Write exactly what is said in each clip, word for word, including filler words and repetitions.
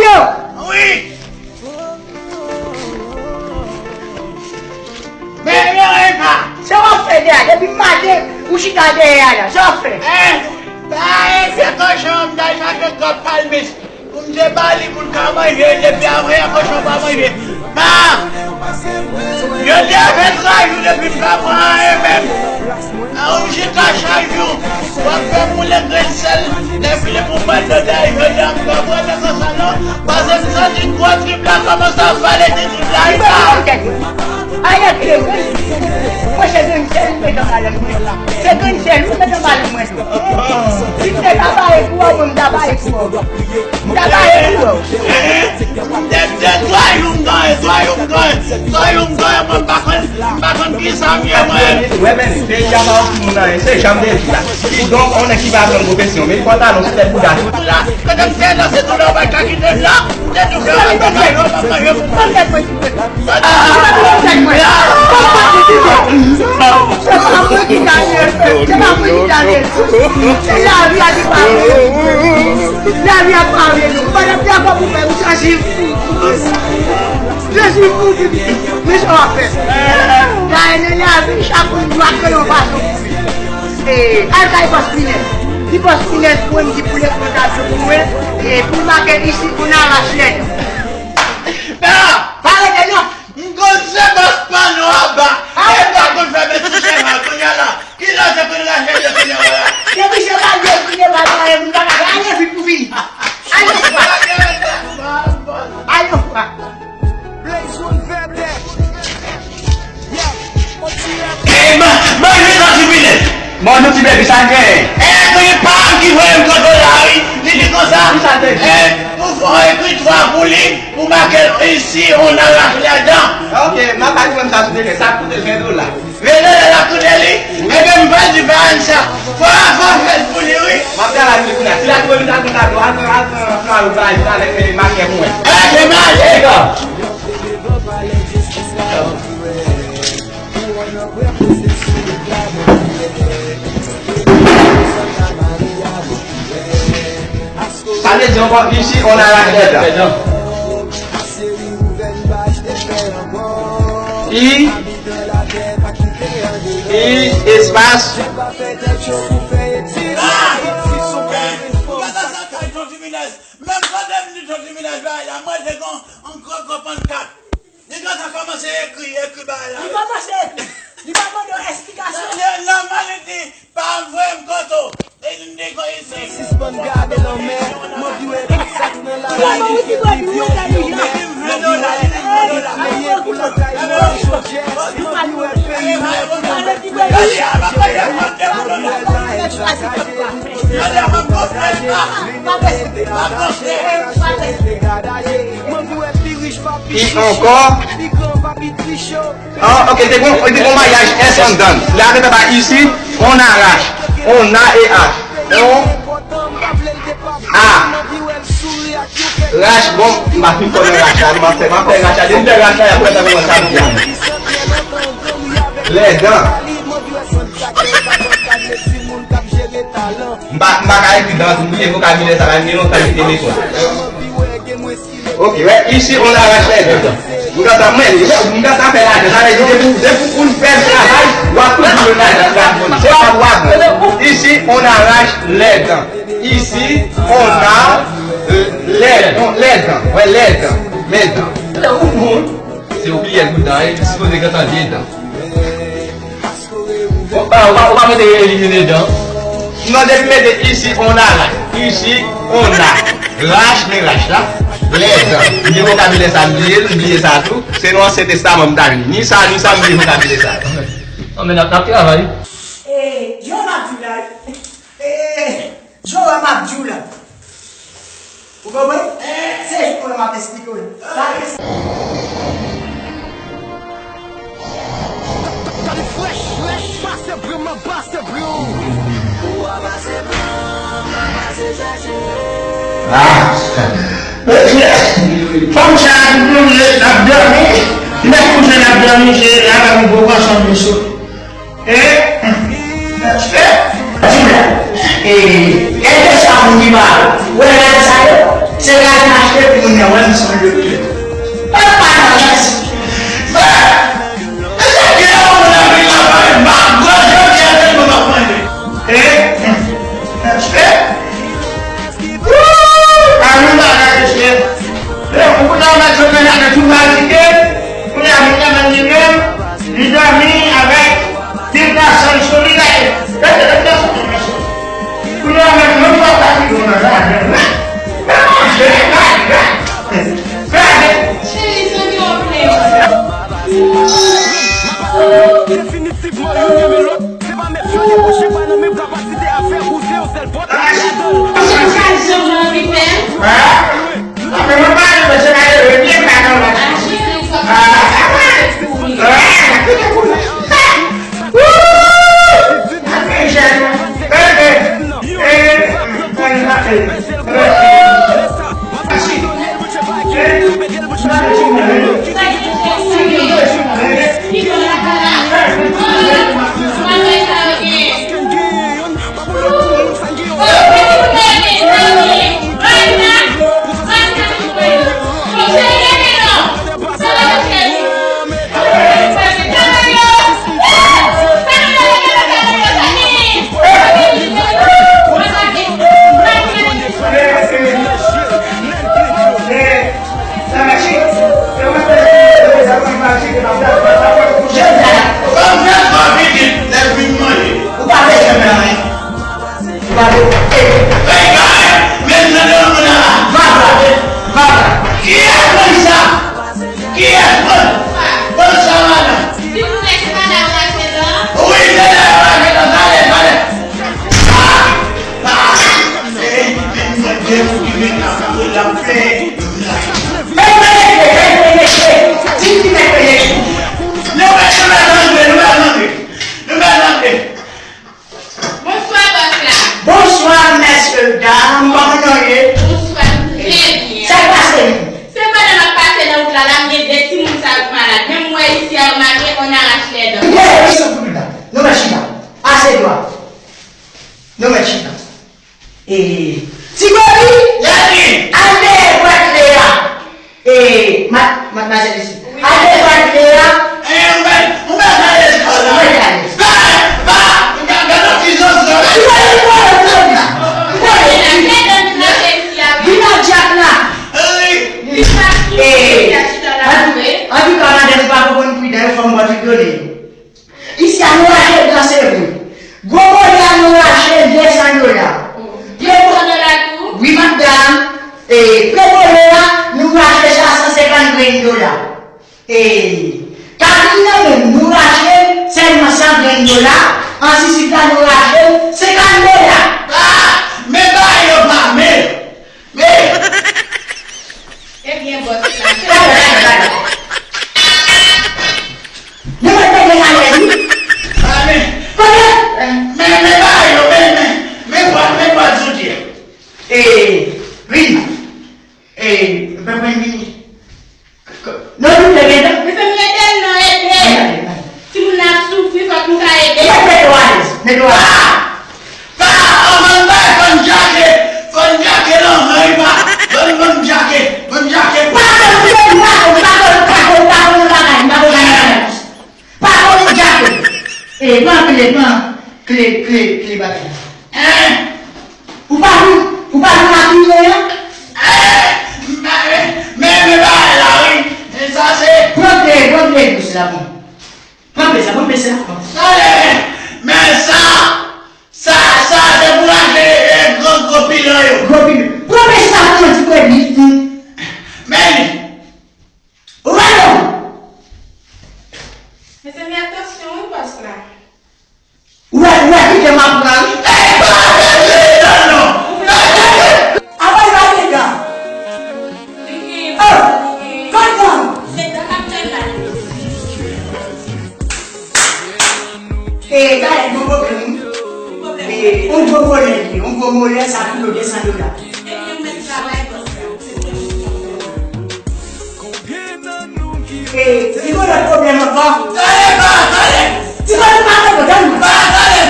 Yo! Wi! Men, men, men, men, sa w ap fè dèyè a? Depi maten, ou chita dèyè a la. Sa w ap fè? Eh, ba, eh, se kochon, m t al chache kòb palmis. Pou m te ba li, pou l ka manje, depi avan yè kochon pa manje. Ah! Yo te fè twa jou depi m pa pran anyen menm. A ou chita chak jou, w ap fè moulen grenn sèl, lè fini pou mwen, yo te jodi a, m pa pran nan konsa non, paske m santi gwo trip la kòmanse ap vale ti trip la. Ayè, se grenn, mwen se grenn sèl ou met anba lèm mwen. Se grenn sèl ou met anba lèm mwen. Si m te ka pare pou ou, mwen m ta pare pou ou. M ta pare pou ou. De, de, twa jou m ganyen, twa jou m ganyen, twa jou m ganyen, mwen m pa konn, m pa konn kisa m ye, mwen. Wè, men, peyi a pa yon moun anyen, se jan m te di la. Kidonk, on nèg ki pa aprann pwofesyon, men li pantalon sou tèt bouda. Kote m te nan se tou la, ou pa ka kite m la. M te tou fè yon bagay, ou pa manje pou mwen. Se pa mwen ki ta jere, se pa mwen ki ta jere. Se lavi a ki pa vle. Lavi a pa vle nou. Pandan m te akò pou fè, m chwazi fou. Jezi fou, pipi. Men sa w ap fè. Dayè, nan lavi, chak moun dwe kreye yon fason pou viv. E, al kay bòs Pinèz. Di bòs Pinèz pou mwen, di pou l ekri yon tablo pou mwen. E, pou l make ici, on arrache les dents. Pale de non. M konn se bòs panno aba. E m pa konn fè men sou chèval kounye a la. Kilè w te konn rache de kounye a la? Depi se pa de kounye a la, moun pa ka ale vit pou vini. Ale fwa. Ale fwa. Blaze One Vèbè. Ey, man, manje nan tribinal. Bon, nou ti bèbi sa gen. E, se pa m ki voye m kanpe la, wi. Li di konsa. Ki sa te di? E, pou fò ekri twa pou li, pou make l ici, on arrache les dents. Ok, m ap al jwenn sa sou tele. Sa koute l ven dola. Ven dola la koute li. Ebyen, m pral di Vanessa. Fò, fò fè l pou li, wi. M ap travay pou li kounye a. Si la twouve m ta konn tablo, al pran, al pran flan yo bay, talè, e make pou mwen. Ok, m ale. Sa vle di ankò, ici, on arrache les dents. I, I, espas. Menm pandan m di Tonton Minaj bagay la, mwen te gon yon gwo gwo pannkat. Nèg la ta kòmanse ekri, ekri bagay la. Li pa panse ekri. Li pa mande yon esplikasyon. Se nòmal li di, pa voye m kote w. E li di kon isi. Sispann gade lanmè, mwen pi wè tout sa k nan lavi ki viv yon pi yon mè. Mwen pi wè tout sa k nan lavi ki viv yon mè. Mwen pi wè peyi mwen ki tonbe. Mwen pi wè la èn sakaje. Pi ankò. Ah, ok, te gon, te gon mayaj S anndan. Lè a te ba ici, on arrache. On A et H. On A. Rache, bon, m pa fin konnen rache a, m ap fè, m ap fè rache a. Depi m fè rache a, y ap fè sa pou mwen sa m di a. Les dents. M pa, m pa ka ekri dan, m bliye vokabilè sa la, gen lontan m te lekòl. Ok, wè, ici, on arrache les dents. M kontan, mwen, m kontan fè lajan, sa vle di, depi, depi ou fin fè travay, w ap toujou jwenn lajan, se pa pou aprann. Ici, on arrache les dents. Ici, on a, euh, les, on, les dents. Wè, les dents. Les dents. Se ou bliye bout dan, e sipoze gentan de dan. Ou pa, ou pa, ou pa mete elimine dan. Non, depi mete ici, on a la. Ici, on a. Rache, men rache la. Les dents. M gen vokabilè sa, m bliye l, m bliye sa tou. Se nan Ansyen Testaman m ta li. Ni sa, ni sa, m bliye vokabilè sa. Non, men n ap, n ap travay. E, Jewova m ap di w la, wi. E, Jewova m ap di w la. Ou konprann? Se Jewova m ap esplike w. Sa, Gade frèch, frèch, pase pre m, pase pre w. Ah. Fanm sa a ki konnen l ap dòmi, m ap kouche l ap dòmi, se la menm gwo pwason m sou. E, e, e, e, e, sa moun ki pa wè rad sa yo, se rad m achte pou moun Mwen san yo te. E pa nan rès. Mè, e sa ki la moun nan vin la pale, m ap gòj yo ki atè mwen ap manje. E, e, e. Wou! A nou bagay mesye. E, ou konn mèt yo konn ap tou malite. Kounye a moun nan menm li menm, li dòmi avèk Degaje sou li la. Gade, gade, gade, gade. Kounye a menm, menm pa pati pou nan jaden. Men manje, gade, gade. Gade. Cheri, se li w ap plenn. Definitivman, youn renmen lòt. Se pa mèt yo debouche pa nan menm kapasite a fè bouze yon sèl pòt. Ladan l. Jan Kaljan anvi fè. Hein? Apre mwen pale, mwen se malere, byen pa nan la. Ou pa bezwen fè anyen. Ou pa bezwen. Ey, ey, men tande yon moun la. Va, va, va, va. Kiyès pran sa? Kiyès pran? Pran sa, madanm. Wi, se la yo rache dan. Tande, tande. Ah! Ah! Ey, men mwen de moun ki vin nan kote l ap fè. Ey, men mete, ey, men mete. Di ki mete, ey. Nou mèt, nou mèt antre, nou mèt antre. Nou mèt antre. Bonswa, bòs la. Bonswa, mèsye dam. Kòman nou ye? Bonswa, nou trè byen. Sa k pase menm? Se pandan m ap pase nan wout la, la, m gen de timoun sa yo ki malad. Men m wè isi a, yo make on arrache les dents. Byen, wi, sou kout la. Nou mèt chita. Ase dwa. Nou mèt chita. E, Ti Bòbi, al dèyè bwat Lea. E, ma-, madmwazèl isi. Al dèyè bwat Lea. E, ou mèt, ou mèt ale, ou mèt ale. Ba, ba, gade, gade ti zòzò. Ti Bòbi, Ti Bòbi, Ti Bòbi. Ti Bòbi. Vin nan djab la. E, antouka, madam, ou pa konprann pridan, yo fò m ba tout done. Isi a nou rache dan se vre. Gwo mole a nou rache l de san dola. De san dola tou? Wi, madam. E, pye mole a, nou rache sa san senkant grenn dola. E, kabin nan menm, nou rache l sèlman san grenn dola. An sisit la, nou rache l senkant dola. Ah, men bagay yo pa men. Men! Ebyen, bòs la. Nou mèt pèdi malè, wi. Ah, men, men, men, men, men, men, men, men, bwat, men, bwat zouti a. E, wi. E, mwen, mwen, mwen. Non, nou te gentan. Mezanmi, ede l non, ede. Timoun nan ap soufri, fòk nou ka ede. Mèt, mèt ou alèz, mèt ou alèz. Pa, pa, pa, ban m bay, ban m djake, ban m djake non, non, pa, ban m, ban m djake, ban m djake. Pa konn, pa konn, pa konn, pa konn, pa konn bagay, pa konn bagay. Pa konn djake. E, pran kle, pran kle, kle, kle bagay. Hein? Ou pa vin, ou pa vin ak kle an? Eh, men, men, men bagay la, wi. E sa se. Pran kle, pran kle, pran kle sa, pran. Pran kle sa, pran kle sa, pran. Tande, men sa, sa, sa se pou rache, eh, gwo, gwo pilon yo. Gwo pilon. Pran kle sa, pran ti kle, wi, wi. Men li. Ou pa non. Mezanmi, atansyon, wi, bòs la. Ou wè, ou wè ki jan m ap pran, wi. Ey, pa fè nan non. Apa l pa gen dan? Li gen. Oh, kontan. Se dan k ap fè mal. E, gade, nou pwoblèm, wi. E, on gwo molè, on gwo molè, sa tou de san dola. Ebyen, mwen travay bòs la. E, li gon lòt pwoblèm ankò. Tande, pa, tande. Ti pòt ou pa kontan, tande. Pa, tande.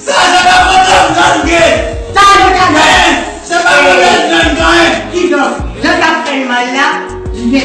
Sa, se pa pwoblèm gang gen. Tande, tande. Men, se pa pwoblèm gang gen. Kidonk, jan k ap fè l mal la,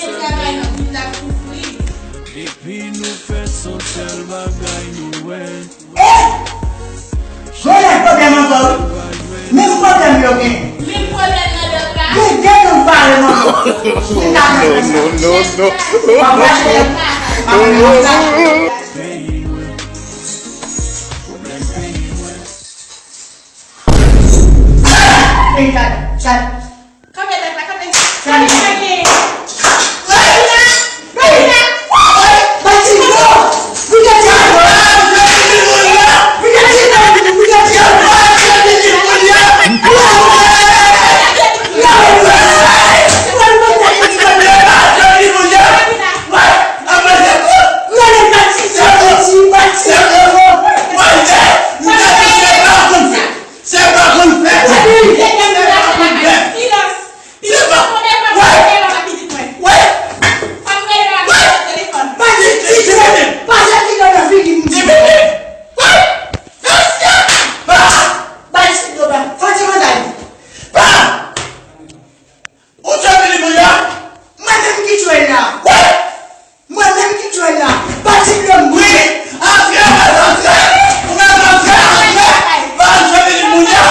gen travay nan vil la soufri. Epi nou fè se yon sèl bagay nou wè. Eh! Jwè nèg pwoblèm ankò wi. Menm pwoblèm yo gen. Menm pwoblèm nan dòt la. Gen de nou pale mwen. Si ta nan non, non, non, non. Mwen mache nan. Mwen mache nan. Peyi sa, sa. Kanpe tèt la, kanpe. Kanpe tèt la. Regina! Regina! Regina! Se pa konn fè. Silans. Silans. Silans. Wè. Wè. Wè. Pa di ki se. Pa di ki nan figi m. Di figi. Wè. Mesye. Pa. Bay si do ba. Fò di manday. Pa. Ou tchwe vini pou ya? Mwen menm ki tchwe la. Wè. Mwen menm ki tchwe la. Pa di ke m wi. Antre, antre. Ou mèt antre, antre. Pa tchwe vini pou ya.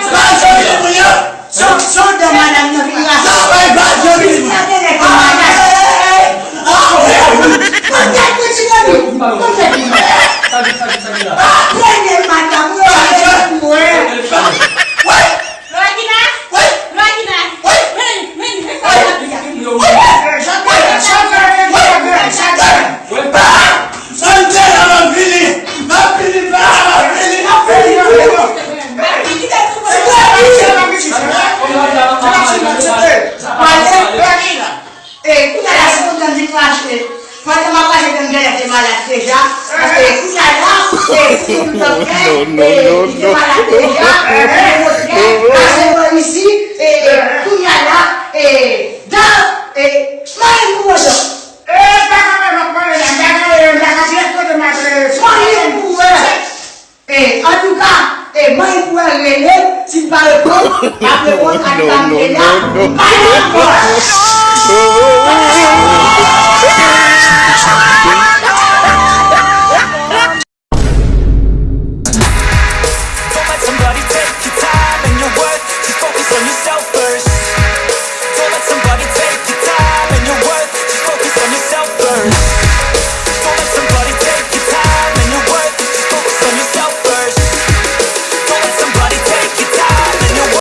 Pa tchwe vini pou ya. Son, son de madanm nan vin rache. Sa bay pa tchwe vini pou ya. Sa te nèg madanm. Antre. Antre. Antre. Antre. Sa di, sa di, sa di la. Pa premye madanm, mwen. Wè. Lwa Gina! Wi! Lwa Gina! Wi! Vini, vini, vini, vini, vini, vini. Wi! Chante, chante, chante, chante. Wi! Pa! Chante, la, m ap vini. M ap vini, pa, m ap vini. M ap vini, m ap vini. Chante, chante. E, kounye a la, se kontan li rache. Pandan m ap rache, m genlè te malad deja. Paske kounye a la, e, si m tande, e, li te malad deja, e, montre, pase bò isi, e, kounye a la, e, dan, e, mari m pou wodo. E, pa ka mwen, mwen, mwen, mwen, mwen, mwen, mwen, mwen, mari m pou wè. E, antouka, e, mwen pou wè rele, si l pa reponn, l ap reponn, antouka, m te la, m pa